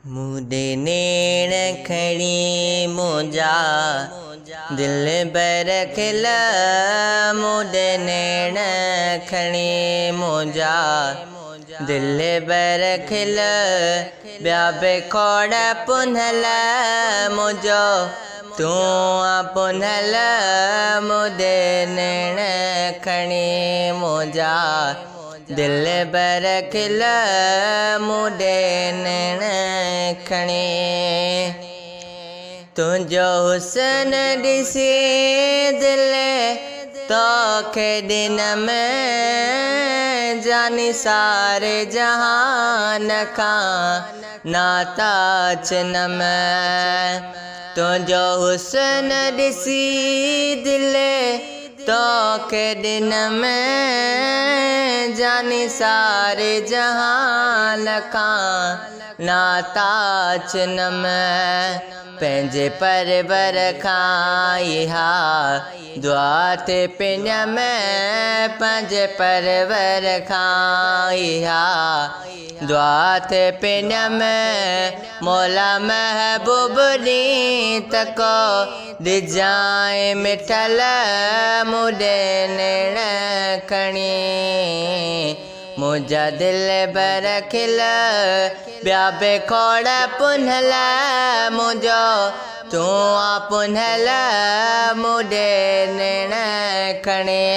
مون ڏي نيڻ کڻي منهنجا دلبر کل، مون ڏي نيڻ کڻي منهنجا دلبر کل، ٻيا به کوڙ پنهل منهنجو تون آ پنهل. مون ڏي نيڻ کڻي منهنجا دلبر کل، مون ڏي نيڻ کڻي. تنهنجو حسن ڏسي دل توکي ڏنم، جاني ساري جهان کان ناتا ڇنم. تنهنجو حسن ڏسي دل توکي ڏنم، جاني ساري جهان کان ناتا ڇنم. پنهنجي پرور کان اها دعا ٿي پنيم، پنهنجي پرور کان اها دعا ٿي پنيم، مولا محبوب ڏينهن ته ڪو ڏجانءِ مٺل. مون ڏي نيڻ کڻي منهنجا دلبر کل، ٻيا به کوڙ پنهل منهنجو تون آ پنهل. مون ڏي نيڻ کڻي.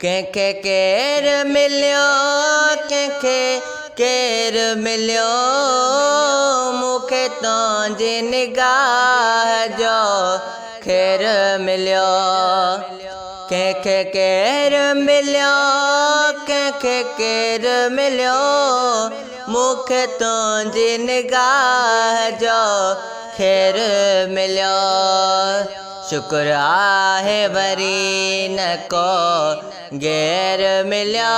ڪنهن کي ڪير مليو، ڪنهن کي ڪير مليو، مون کي تنهنجي نگاهه جو خير مليو. ڪنهن کي ڪير مليو، ڪنهن کي ڪير مليو، مون کي تنهنجي نگاهه جو خير مليو. شڪر آهي وري نه ڪو غير مليو،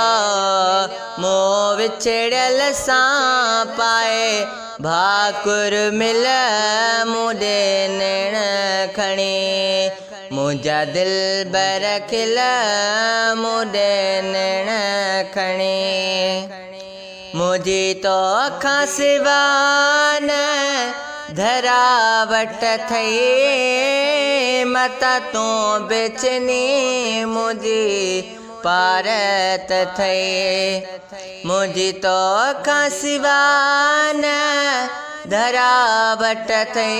مون وڇڙيل سان پائي ڀاڪر مل. مون ڏي نيڻ کڻي منهنجا دلبر کل، مون ڏي نيڻ کڻي. منهنجي توکان سوا نه ڌراوٽ اٿئي، متان تون بڇني منهنجي پارت اٿئي. منهنجي توکان سوا نه ڌراوٽ اٿئي،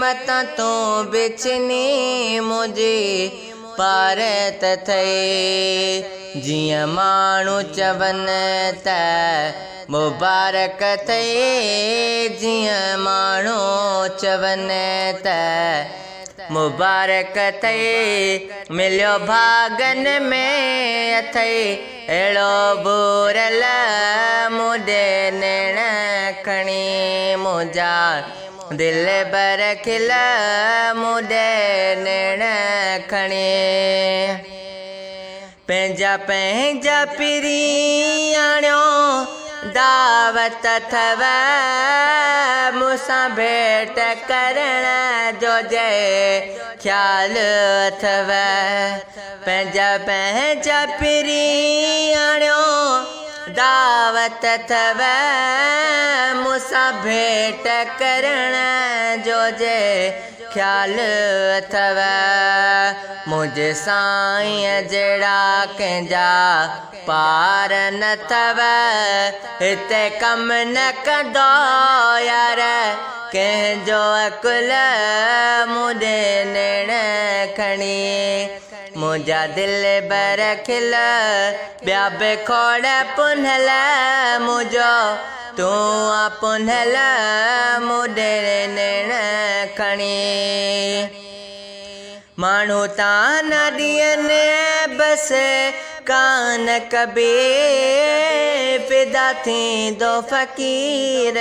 متان تون بڇني منهنجي پارت اٿئي. جيئن ماڻهو چون ته مبارڪ اٿئي، جيئن ماڻهو چون ته مبارڪ اٿئي، مليو ڀاڳن ۾ اٿئي اهڙو ڀورل. مون ڏي نيڻ کڻي منهنجا دلبر کل، مون ڏي نيڻ کڻي. پنهنجا پنهنجا پرين آڻيو دعوت اٿو، مون سان ڀيٽ ڪرڻ جو جي خيال اٿو. پنهنجا پنهنجا پرين آڻيو دعوت اٿو، مون سان ڀيٽ ڪرڻ جو جي خيال اٿو. منهنجي سائينءَ جهڙا ڪنهن جا پار نه اٿو، هتي ڪم نه ڪندو يار ڪنهن جو عقل. مون ڏي نيڻ کڻي منهنجا دلبر کل، ٻيا به کوڙ پنهل منهنجو تون آ پنهل. مون ڏي نيڻ کڻي. ماڻهو تانا ڏين بس ڪانه ڪبي، فدا ٿيندو فقير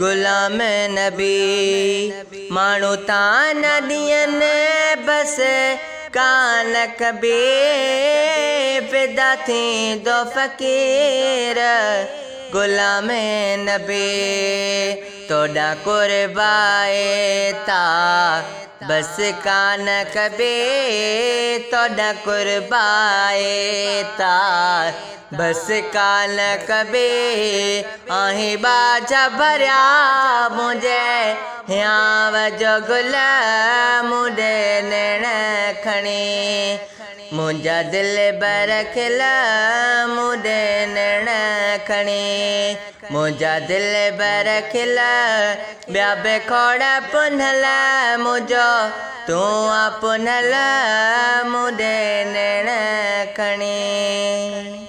غلام نبي. ماڻهو تانا ڏين بس ڪانه ڪبي، فدا ٿيندو فقير غلام نبي. توڏان قربائتا، بس ڪانه ڪبي توڏان قربائتا، بس ڪانه ڪبي. آهين ٻاجهه ڀريا منهنجي هيانءَ جو گل مون ڏي نيڻ کڻي، منهنجا دل بر کل مون ڏي نيڻ کڻي، منهنجا دل بر کل. ٻيا به کوڙ پنهل منهنجو تون آ پنهل مون ڏي نيڻ کڻي.